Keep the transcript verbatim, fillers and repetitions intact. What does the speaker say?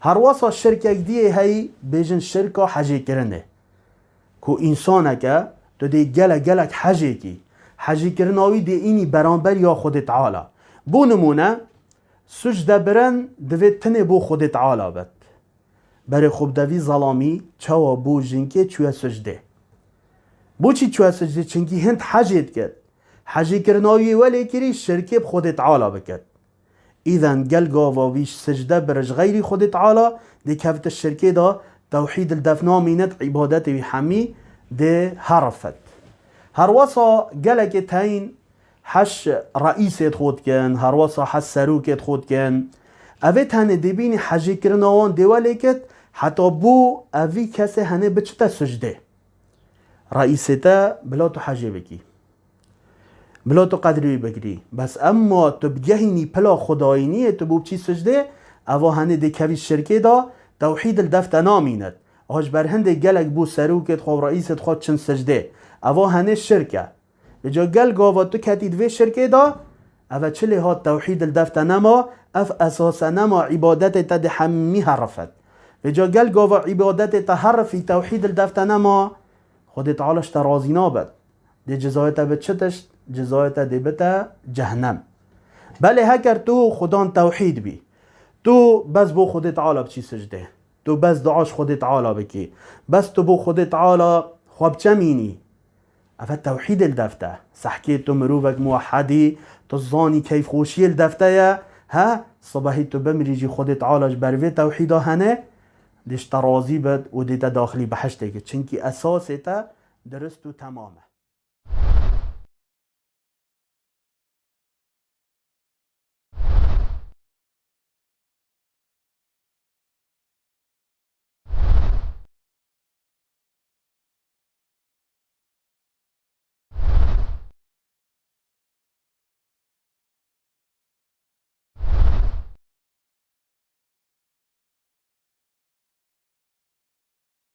Herwesa şirkek diyê heyî bêjin şirka hejêkirinê. Ku însaneke tu dê gelek gelek hejêkî, hejêkirina wî dê înî beramber ya Xwedê Teala. Bo nimûne, sucde birin divê tinê bo Xwedê Teala bit. Berê xwe bide vî zelamî, çawa bo jinkê çûye sucdê. Boçî çûye sucdê? Çinkî hind hejê dikit. Hejêkirina wî welê kirî şirkê bi Xwedê Teala bikit. Îden gel gava wî sicde bir ji xeyrî Xwedê Teala dê kevite şirkê de, tewhîd li def namînet, îbadetê wî hemî dê herifet. Herwesa gelekê teyîn heş reîsê xwe dikin, herwesa heş serokê xwe dikin. Evê tenê dê bînî hejêkirina wan dê welê kit, heta bo evî kesê henê biçite sicdê. Reîsê te bila tu hejê bikî. Bila tu qedrî wî bigirî. Bes emma tu bigehînî pila xwedayîniyê, tu bo biçî sicdê, eva henê dê kevî şirkê de, tewhîd li def te namînet. Aha ji ber hindê gelek bo serokê xwe û reîsê xwe çin sicdê. Eva henê şirk e. Vêca gel gava tu ketî di vê şirkê de, eve çi lê hat tewhîd li def te nema, ev esase nema, îbadetê te dê hemî herifet. Vêca gel gava îbadetê te herifî, tewhîd li def te nema, Xwedê Teala ji te razî nabet. Dê cizayê te bi çi tişt? Cizayê te dê bite cehnem. Belê heker tu xudan tewhîd bî, tu bes bo Xwedê Teala biçî sicdê. Tu bes dua ji Xwedê Teala bikî. Bes tu bo Xwedê Teala xwe biçemînî. Eve tewhîdê li def te. Sehkê tu mirovek muwehhedî, tu zanî keyfxweşiyê li def te ye. He, sibehî tu bimirî jî Xwedê Teala ji ber vê tewhîda hene, dê ji te razî bit û dê te daxilî behiştê kir. Çinkî esasê te dirist û temam e.